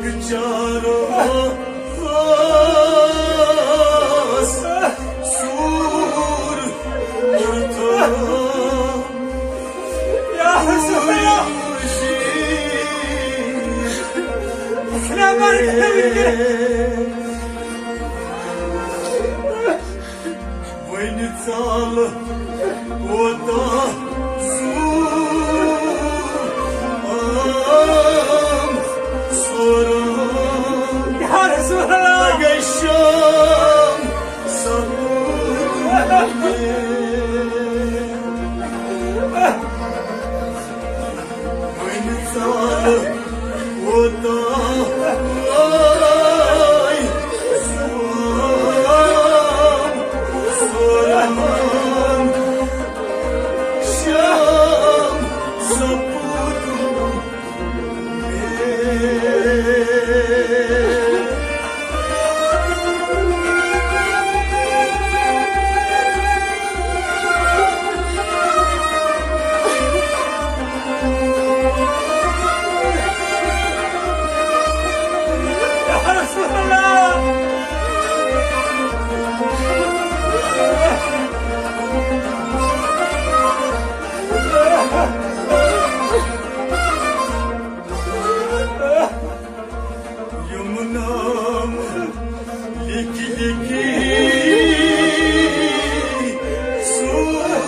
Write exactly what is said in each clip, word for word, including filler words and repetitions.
چارو سور یا رسول اللہ۔ وۄنۍ ژالہٕ کوتاہ زوٗ عام سوران۔ یا رسول اللہ۔ لگے شام سپُد مےٚ۔ وۄنۍ ژالہٕ کوتاہ آے سوران، سوران شام سپُد مےٚ۔ یِم نام لیکھِ لیکھِ سوٗزمٕتۍ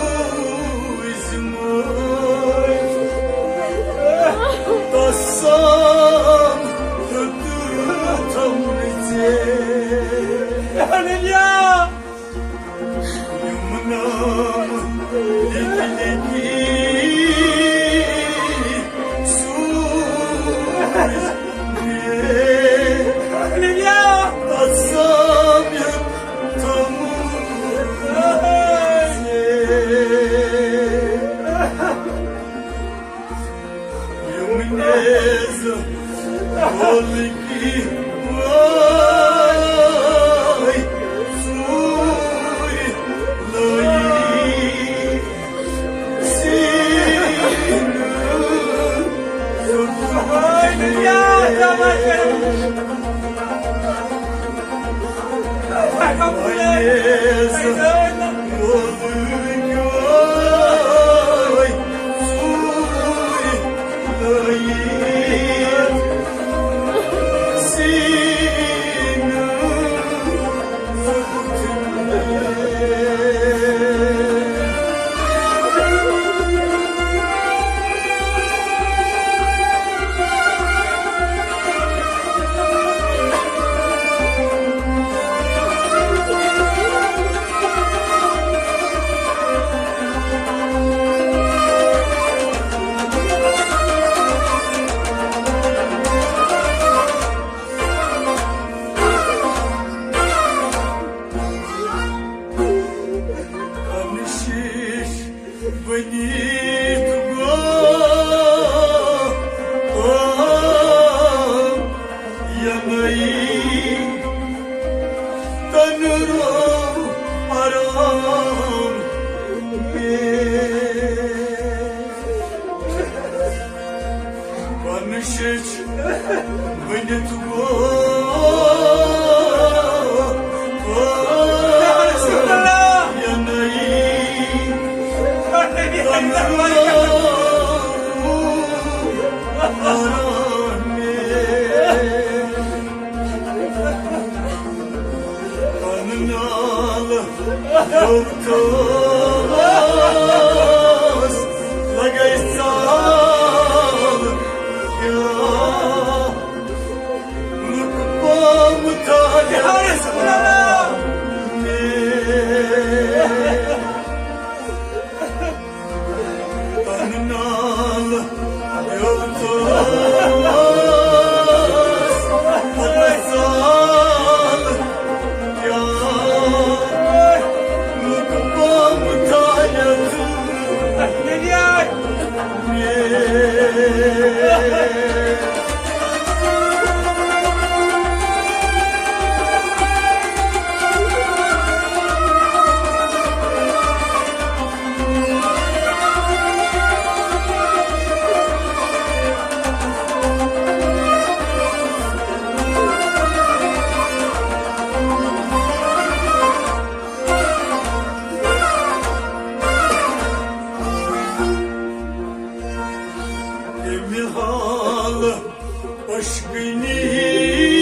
قسم تہٕ تھوٚوُن ژےٚ۔ یِم نام لیکھِ لیکھِ سوٗزمٕتۍ قسم تھوٚوُن ژےٚ۔ یِم نیزٕ کھولٕکۍ وٲے ژوٗرِ لٲیِتھ سیٖنہٕ۔ بٔنِتھ گوٚو یَنَے تَنہٕ روو آرام۔ پنہٕ شیٚچھ بٔنِتھ گوٚو یَنَے تَنہٕ روو آرام۔ پنہٕ نالہٕ یوٚت اوس لگے ژال، کیٛاہ لُکھ پامہٕ تھاوِ مےٚ۔ تَنہٕ نالہٕ یوٚت اوس پتہٕ ژال، کیٛاہ لُکھ پامہٕ تھاوِ مےٚ۔ مےٚ حال پشکنی۔